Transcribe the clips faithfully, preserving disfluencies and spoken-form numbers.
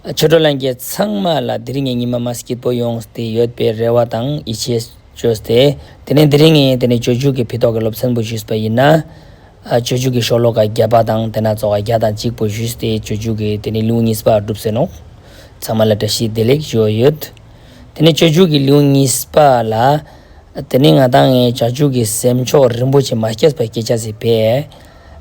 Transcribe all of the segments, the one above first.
ཆོས་གྲོགས་ལྷན་རྒྱས་ཚང་མ་ལ་དེ་རིང་ངི་ཉི་མ་མ་སྐྱིད་པོ་ཡོངས་ཏེ་ཡོད་པའི་རེ་བ་དང་ཡིད་ཆེས་བཅོས་ཏེ། དེ་ནས་དེ་རིང་ངི་དེ་ནས་སྤྱོད་འཇུག་གི་ཕི་ཏོག་གི་སློབ་ཚན་པོ་ཞུས་པ་ཡིན་ན། ཨ་སྤྱོད་འཇུག་གི་ཤོ་ལོ་ཀ་བརྒྱ་པ་དང་དེ་ན་ཙོགས་བརྒྱ་དང་གཅིག་པོ་ཞུས་ཏེ་སྤྱོད་འཇུག་གི་དེ་ནས་ལེའུ་གཉིས་པ་གྲུབ་སེ་ནོག། ཚང་མ་ལ་བཀྲ་ཤིས་བདེ་ལེགས་ཞུ་ཡོད། དེ་ནས་སྤྱོད་འཇུག་གི་ལེའུ་གཉིས་པ་ལ། དེ་ནས་ང་དང་ངི་བྱང་ཆུབ་ཀྱི་སེམས་མཆོག་རིན་པོ་ཆེ་མ་སྐྱེས་པ་སྐྱེ་ཅེས་སི་ཕིའ།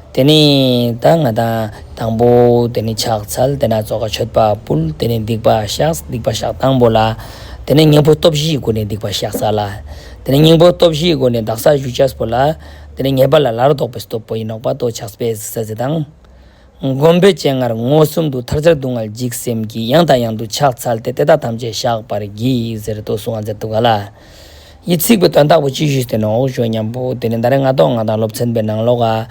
དེ་ནས་ད་ང་དང་དང་པོ་དེ་ནས་ཕྱག་འཚལ། དེ་ན་ཙོགས་མཆོད་པ་ཕུལ། དེ་ནས་སྡིག་པ་བཤགས། སྡིག་པ་བཤགས་དང་པོ་ལ། དེ་ནས་གཉེན་པོ་སྟོབས་བཞིའི་སྒོ་ནས་སྡིག་པ་བཤགས་ས་ལ། དེ་ནས་གཉེན་པོ་སྟོབས་བཞིའི་སྒོ་ནས་དག་ས་ཞུ་ཅེས་པོ་ལ། དེ་ནས་ཉེས་པ་ལས་སླར་ལྡོག་པའི་སྟོབས་པོ་ཡིན་ནོག་པ་ཏོ་ཕྱག་དཔེ་གཟིགས་ས་ཟེར་དང་། མགོན་པོའི་སྤྱན་སྔར་མངོན་སུམ་དུ། ཐལ་སྦྱར་སྡུག་བསྔལ་འཇིགས་སེམས་ཀྱིས། ཡང་དང་ཡང་དུ་ཕྱག་འཚལ་ཏེ། དེ་དག་ཐམས་ཅད་བཤགས་པར་བགྱི། ཟེར་ཏོ་གསུངས་ཏེ་འདུག་ག་ལ། འི་ཚིག་པོའི་དོན་དག་པོ་ཅི་ཞུས་ཏེ་ནོག་ཞུ་ཉམ་པོ། དེ་ནས་ད་རེས་ང་དང་ང་དང་སློབ་ཚན་པོའི་ནང་ལོགས་ཀ།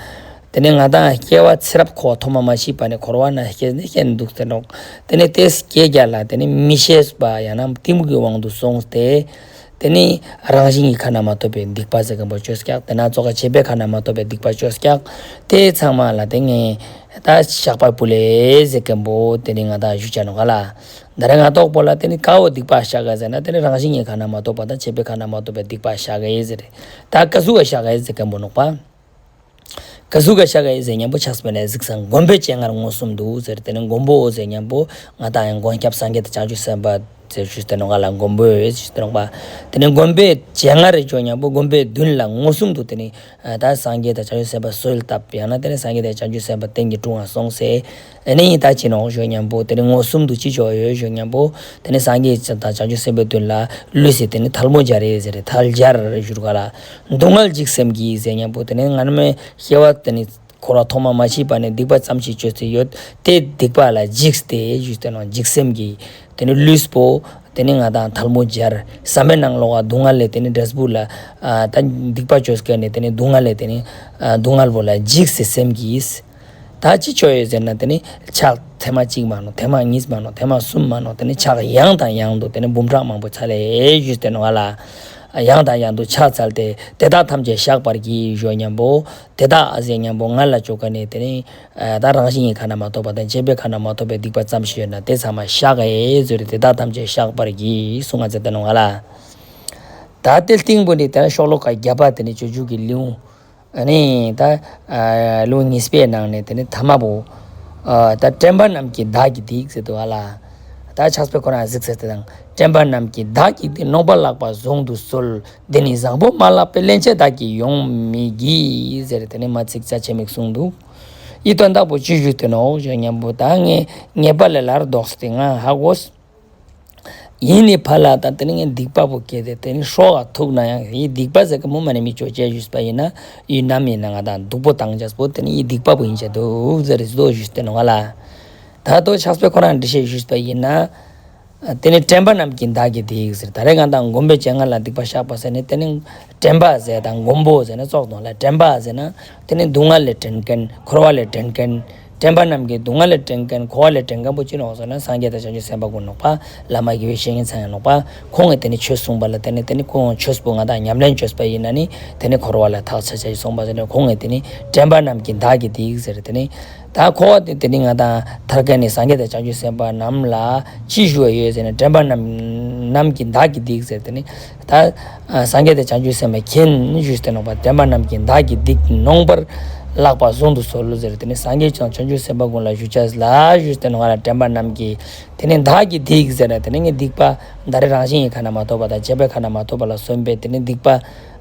དེ་ནས་ང་དང་སྐྱེ་བ་ཚེ་རབས་འཁོར་བ་ཐོག་མ་མ་མཆིས་པ་ནས་འཁོར་བ་ན་སྐྱེས་ནས་སྐྱེས་ནས་འདུག་སྟེ་ནོག། དེ་ནས་དེ་སྐྱེ་རྒྱ་ལ་དེ་ནས་མི་ཤེས་པ་ཡང་ན་གཏི་མུག་གི་དབང་དུ་སོང་སྟེ། དེ་ནས་རང་བཞིན་གྱི་ཁ་ན་མ་ཐོ་བའི་སྡིག་པ་ཟེར་མཁན་པོ་བཅོས་ཀྱག། དེ་ན་ཙོགས་བྱས་པའི་ཁ་ན་མ་ཐོ་བའི་སྡིག་པ་བཅོས་ཀྱག། དེ་ཚང་མ་ལ་དེ་ངས་ད་བཤགས་པ་ཕུལ་ལེ་ཟེར་མཁན་པོ་དེ་ནས་ང་དང་ཞུ་ཅེས་ནོག་ག་ལ། ད་རེས་ང་དང་པོ་ལ་དེ་ནས་ཀ་བོ་སྡིག་པ་བཤགས་ག་ཟེར་ན་དེ་ནས་རང་བཞིན་གྱི་ཁ་ན་མ་ཐོ་བ་དང་བྱས་པའི་ཁ་ན་མ་ཐོ་བའི་སྡིག་པ་བཤགས་ག་ཟེར། ད་ཀ་ཟུག་ག་བཤགས་ག་ཟེར་མཁན་པོ་ནོག་པ། ཀ་ཟུག་ག་བཤགས་ག་ཟེར་ཉམ་པོ་ཕྱག་དཔེ་ནས་གཟིགས་སང་། མགོན་པོའི་སྤྱན་སྔར་མངོན་སུམ་དུ་ཟེར། དེ་ནས་མགོན་པོ་ཟེར་ཉམ་པོ་ང་དང་མགོན་སྐྱབས་སངས་རྒྱས་དང་བྱང་ཆུབ་སེམས་དཔའ་ཟེར་ཞུས་ཏེ་ནོག་ག་ལ། མགོན་པོ་ཞུས་ཏེ་ནོག་པ། དེ་ནས་མགོན་པོའི་སྤྱན་སྔར་རེ་ཞུ་ཉམ་པོ་མགོན་པོའི་མདུན་ལ་མངོན་སུམ་དུ་དེ་ནས་ད་སངས་རྒྱས་དང་བྱང་ཆུབ་སེམས་དཔའ་གསོལ་བཏབ། ཡང་ན་དེ་ནས་སངས་རྒྱས་དང་བྱང་ཆུབ་སེམས་དཔའ་རྟེན་གྱི་དྲུང་ང་སོང་སེ། ཨ་ནི་ད་ཅི་ནོག་ཞུ་ཉམ་པོ་དེ་ནས་མངོན་སུམ་དུ་ཅི་བྱོས་ཡོད་ཞུ་ཉམ་པོ། དེ་ནས་སངས་རྒྱས་དང་བྱང་ཆུབ་སེམས་དཔའི་མདུན་ལ་ལུས་སེ་དེ་ནས་ཐལ་མོ་སྦྱར་རེ་ཟེར། ཐལ་སྦྱར་ཞུ་ག་ལ། སྡུག་བསྔལ་འཇིགས་སེམས་ཀྱིས་ཟེར་ཉམ་པོ་དེ་ནས་སྔ་མའི་སྐྱེ་བ་དེ་ནས་འཁོར་བ་ཐོག་མ་མ་མཆིས་པ་ནས་སྡིག་པ་ཙམ་ཞིག་བཅོས་ཏེ་ཡོད། དེ་སྡིག་པ་ལ་འཇིགས་ཏེ་ཞུས་ཏེ་ནོག། འཇིགས་སེམས་ཀྱིས་དེ་ནས་ལུས་པོ་དེ་ནས་ང་དང་ཐལ་མོ་སྦྱར། བསམ་པའི་ནང་ལོགས་ཀ་སྡུག་བསྔལ་ལས་དེ་ནས་འབྲས་བུ་ལ་ཨ་ད་སྡིག་པ་བཅོས་མཁན་ནི་དེ་ནས་སྡུག་བསྔལ་ལས་དེ་ནས་ཨ་སྡུག་བསྔལ་པོ་ལ་འཇིགས་སེ་སེམས་ཀྱིས། ད་ཅི་བཅོས་ཡོད་ཟེར་ན་དེ་ནས་ཕྱག་ཐེངས་མ་གཅིག་མ་ནོག། ཐེངས་མ་གཉིས་མ་ནོག། ཐེངས་མ་གསུམ་མ་ནོག། དེ་ནས་ཕྱག་ཡང་དང་ཡང་དུ་དེ་ནས་འབུམ་ཕྲག་མང་པོ་ཚར་ལེ་ཞུས་ཏེ་ནོག་ག་ལ། ཡང་དང་ཡང་དུ་ཕྱག་འཚལ་ཏེ། དེ་དག་ཐམས་ཅད་བཤགས་པར་བགྱི་ཞུ་ཉམ་པོ། དེ་དག་ཟེར་ཉམ་པོ་ང་ལ་བཅོ་མཁན་ནི་དེ་ནས་ཨ་ད་རང་བཞིན་གྱི་ཁ་ན་མ་ཐོ་བ་དང་བྱས་པའི་ཁ་ན་མ་ཐོ་བའི་སྡིག་པ་ཙམ་ཞིག་ཡོད་ན་དེ་ཚང་མ་བཤགས་ག་ཟེར། དེ་དག་ཐམས་ཅད་བཤགས་པར་བགྱི་གསུངས་ཏེ་ནོག་ག་ལ། ད་དེ་སྟིང་པོ་ནས་དེ་ནས་ཤོ་ལོ་ཀ་བརྒྱ་པ་དེ་ནས་སྤྱོད་འཇུག་གི་ལེའུ། ཨ་ནི་ད་ཨ་ལེའུ་གཉིས་པའི་ནང་ནས་དེ་ནས་ཐ་མ་བོ། ཨ་ད་དྲན་པ་རྣམས་ཀྱིས་བདག་གི་སྡིག་ཟེར་འདུག་ག་ལ། ད་ཕྱག་དཔེ་ཁོ་རང་གཟིགས་ས་དེ་དང་། དྲན་པ་རྣམས་ཀྱིས་བདག་གི་སྡིག། ནོངས་པ་ལགས་པ་གཟུང་དུ་གསོལ། འདི་ནི་བཟང་པོ་མ་ལགས་པས། སླན་ཆད་བདག་གིས་ཡོང་མི་བགྱིད། ཟེར་དེ་ནས་མ་ཚིག་རྩ་ཆེན་མིག་གསུངས་འདུག། འི་དོན་དག་པོ་ཅི་ཞུས་ཏེ་ནོག་ཞུ་ཉམ་པོ་ད་ངས་ཉེས་པ་ལས་སླར་ལྡོག་སྟེ་ང་ཧ་གོ། ཡིན་ནི་ཕ་ལ་ད་དེ་ནས་ངས་སྡིག་པ་པོ་སྐྱེས་ཏེ་དེ་ནས་སྲོག་ག་ཐུག་ན་ཡང་འི་སྡིག་པ་ཟེར་མཁན་པོ་མ་ནས་མི་བཅོ་ཅེས་ཞུས་པ་ཡིན་ན་འི་ནམ་ཡིན་ན་ང་དང་སྡུག་པོ་བཏང་ཅེས་པོ་དེ་ནས་འི་སྡིག་པ་པོ་ཡིན་ཅེས་འདུག་ཟེར་ཏེ་ཞུས་ཏེ་ནོག་ག་ལ། ད་ལྟོ་ཕྱག་དཔེ་ཁོ་རང་འགྲེལ་བཤད་ཞུས་པ་ཡིན་ན། དེ་ནས་དྲན་པ་རྣམས་ཀྱིས་བདག་གི་སྡིག་ཟེར། ད་རེས་ང་དང་མགོན་པོའི་སྤྱན་སྔར་ལ་སྡིག་པ་བཤགས་པ་ཟེར་ནས་དེ་ནས་དྲན་པ་ཟེར་དང་མགོན་པོ་ཟེར་ན་ཙོགས་དང་ལ། དྲན་པ་ཟེར་ན་དེ་ནས་སྡུག་བསྔལ་ལས་དྲན་མཁན། འཁོར་བ་ལས་དྲན་མཁན། དྲན་པ་རྣམས་ཀྱིས་སྡུག་བསྔལ་ལས་དྲན་མཁན། འཁོར་བ་ལས་དྲན་མཁན་པོ་ཅི་ནོག་ཟེར་ན་སངས་རྒྱས་དང་བྱང་ཆུབ་སེམས་དཔའ་ཀུན་ནོག་པ། བླ་མ་དགེ་བའི་བཤེས་གཉེན་ཚང་ཡང་ནོག་པ། ཁོང་ངི་དེ་ནས་ཆོས་གསུངས་པ་ལ་དེ་ནས་དེ་ནས་ཁོང་ཆོས་པོ་ང་དང་ཉམས་ལེན་བཅོས་པ་ཡིན་ན་ནི་དེ་ནས་འཁོར་བ་ལས་ཐར་ཆ་ཆ་ཡི་གསུངས་པ་ཟེར་ནས་ཁོང་ངི་དེ་ནས་དྲན་པ་རྣམས་ཀྱིས་བདག་གི་སྡིག་ཟེར། དེ་ནས་ད་འཁོར་བ་དེ་དེ་ནས་ང་དང་ཐར་མཁན་ནི་སངས་རྒྱས་དང་བྱང་ཆུབ་སེམས་དཔའ་རྣམས་ལ་ཅི་ཞུ་བ་ཡོད་ཟེར་ན་དྲན་པ་རྣམས་རྣམས་ཀྱིས་བདག་གི་སྡིག་ཟེར། དེ་ནས་ད་ཨ་སངས་རྒྱས་དང་བྱང་ཆུབ་སེམས་དཔའ་མཁྱེན་ཞུས་ཏེ་ནོག་པ། དྲན་པ་རྣམས་ཀྱིས་བདག་གི་སྡིག་ནོངས་པ་ལགས་པ་གཟུང་དུ་གསོལ་ཟེར། དེ་ནས་སངས་རྒྱས་དང་བྱང་ཆུབ་སེམས་དཔའ་ཀུན་ལ་ཞུ་ཅེས་ལ་ཞུས་ཏེ་ནོག་ལ། དྲན་པ་རྣམས་ཀྱིས་དེ་ནས་བདག་གི་སྡིག་ཟེར་ན་དེ་ནས་ངའི་སྡིག་པ་ད་རེས་རང་བཞིན་གྱི་ཁ་ན་མ་ཐོ་བ་དང་བྱས་པའི་ཁ་ན་མ་ཐོ་བ་ལ་སོན་པའི་དེ་ནས་སྡིག་པ་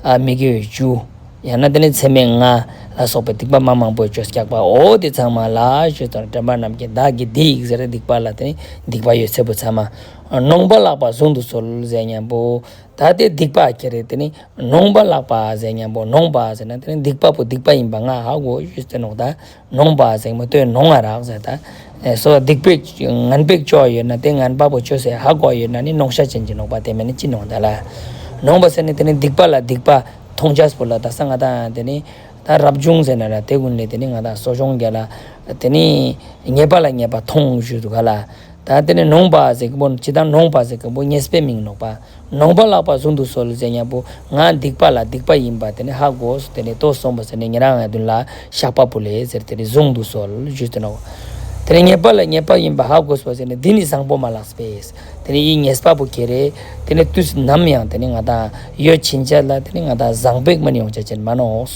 ཨ་མི་དགེ་བ་བཅུ། ཡང་ན་དེ་ནས་མཚམས་མེད་ལྔ་ལ་སོགས་པའི་སྡིག་པ་མ་མང་པོ་བཅོས་ཀྱག་པ། འོ་དེ་ཚང་མ་ལ་ཞུས་ཏེ་དྲན་པ་རྣམས་ཀྱིས་བདག་གི་སྡིག་ཟེར་སྡིག་པ་ལ་དེ་ནས་སྡིག་པ་ཡོད་ཚད་པོ་ཚང་མ་ནོངས་པ་ལགས་པ་གཟུང་དུ་གསོལ་ཟེར་ཉམ་པོ། ད་དེ་སྡིག་པ་ཁྱེར་རེ་དེ་ནས་ནོངས་པ་ལགས་པ་ཟེར་ཉམ་པོ། ནོངས་པ་ཟེར་ན་དེ་ནས་སྡིག་པ་པོ་སྡིག་པ་ཡིན་པ་ང་ཧ་གོ་ཞུས་ཏེ་ནོག་ད། ནོངས་པ་ཟེར་མི་དོན་ནོངས་ང་རག་ཟེར་ད། སོ་སྡིག་པའི་ངན་པའི་བཅོ་ཡོད་ན་དེ་ངན་པ་པོ་བཅོས་ཟེར་ཧ་གོ་ཡོད་ན་ནི་ནོངས་ཤ་ཅན་གྱི་ནོག་པ། དེ་མེད་ན་ཅི་ནོག་ད་ལ། ནོངས་པ་ཟེར་ནི་དེ་ནི་སྡིག་པ་ལ་སྡིག་པ་མཐོང་ཅེས་པོ་ལ་ད་ས་ང་དང་དེ་ནི་ད་རབ་བྱུང་ཟེར་ན་ར་དེ་ཀུན་ལས་དེ་ནི་ང་དང་གསོ་སྦྱོང་རྒྱལ་ལ་དེ་ནི་ཉེས་པ་ལ་ཉེས་པ་མཐོང་ཞུ་འདུག་ག་ལ། ད་དེ་ནི་ནོངས་པ་ཟེར་གི་པོ་ཅི་ད་ནོངས་པ་ཟེར་གི་པོ་ཉེས་པའི་མིང་ནོག་པ། ནོངས་པ་ལགས་པ་གཟུང་དུ་གསོལ་ཟེར་ཉམ་པོ་ང་སྡིག་པ་ལ་སྡིག་པ་ཡིན་པ་དེ་ནི་ཧ་གོ་སོང་། དེ་ནི་ལྟོས་སོང་པ་ཟེར་ནི་ཉེ་རང་ངའི་མདུན་ལ་བཤགས་པ་ཕུལ་ལེ་ཟེར་དེ་ནི་གཟུང་དུ་གསོལ་ཞུས་ཏེ་ནོག། དེ་ནི་ཉེས་པ་ལ་ཉེས་པ་ཡིན་པ་ཧ་གོ་སོང་ཟེར་ནས་འདི་ནི་བཟང་པོ་མ་ལགས་པས། དེ་ནི་ཡི་ཉེས་པ་པོ་ཁྱེར་རེ། དེ་ནི་དུས་ནམ་ཡང་དེ་ནི་ང་དང་ཡོད་ཕྱིན་ཆད་ལ་དེ་ནི་ང་དང་བཟང་པོ་མ་ནི་ཡོང་ཆ་ཅན་མ་ནོག་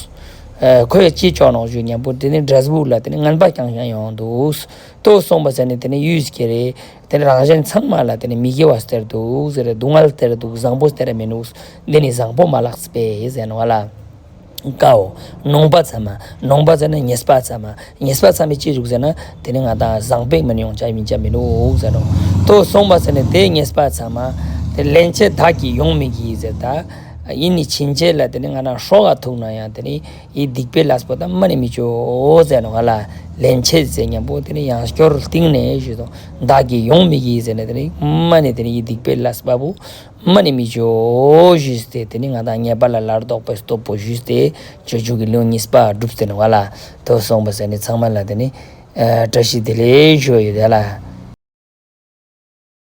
ཁོས་ཅི་ཅོ་ནོག་ཞུ་ཉམ་པོ་དེ་ནི་འབྲས་བུ་ལ་དེ་ནི་ངན་པ་རྐྱང་རྐྱང་ཡོང་འདུག་ཏོ་སོང་པ་ཟེར་ནས་དེ་ནི་ཡུས་ཁྱེར་རེ། དེ་ནི་རང་གཞན་ཚང་མ་ལ་དེ་ནི་མི་དགེ་བ་སྟེར་འདུག་ཟེར་རེ། སྡུག་བསྔལ་སྟེར་འདུག་བཟང་པོ་སྟེར་མི་འདུག་འདི་ནི་བཟང་པོ་མ་ལགས་པས་ཟེར་ནོག་ལ། ཀའོ། ནོངས་པ་ཚང་མ། ནོངས་པ་ཟེར་ན་ཉེས་པ་ཚང་མ། ཉེས་པ་ཚང་མ་ཅི་ཞུགས་ཟེར་ན། དེ་ནི་ང་དང་བཟང་པོ་མ་ནི་ཡོང་ཆ་མི་ཆ་མི་ནུག་ཟེར་ནོག་ཏོ་སོང་པ་ཟེར་ནས་དེ་ཉེས་པ་ཚང་མ། དེ་སླན་ཆད་བདག་གིས་ཡོང་མི་བགྱིད་ཟེར་ད། ཡིན་ནི་ཕྱིན་ཆད་ལ་དེ་ནི་ང་དང་སྲོག་ག་ཐུག་ན་ཡང་དེ་ནི་ཡི་སྡིག་པའི་ལས་པོ་ད་མ་ནི་མི་ཅོ་ཟེར་ནོག་ལ། སླན་ཆད་ཟེར་ཉམ་པོ་དེ་ནི་ཡང་སྐྱར་སྟིང་ནེ་ཞུ་དོ། བདག་གིས་ཡོང་མི་བགྱིད་ཟེར་ནས་དེ་ནི་མ་ནི་དེ་ནི་ཡི་སྡིག་པའི་ལས་པ་པོ། མ་ནི་མི་ཅོ་ཞུས་ཏེ་དེ་ནི་ང་དང་ཉེས་པ་ལ་སླར་ལྡོག་པའི་སྟོབས་པོ་ཞུས་ཏེ་སྤྱོད་འཇུག་གི་ལེའུ་གཉིས་པ་གྲུབ་སྟེ་ནོག་ལ། ཏོ་སོང་པ་ཟེར་ནི་ཚང་མ་ལ་དེ་ནི་བཀྲ་ཤིས་བདེ་ལེགས་ཞུ་ཡོད་ལ།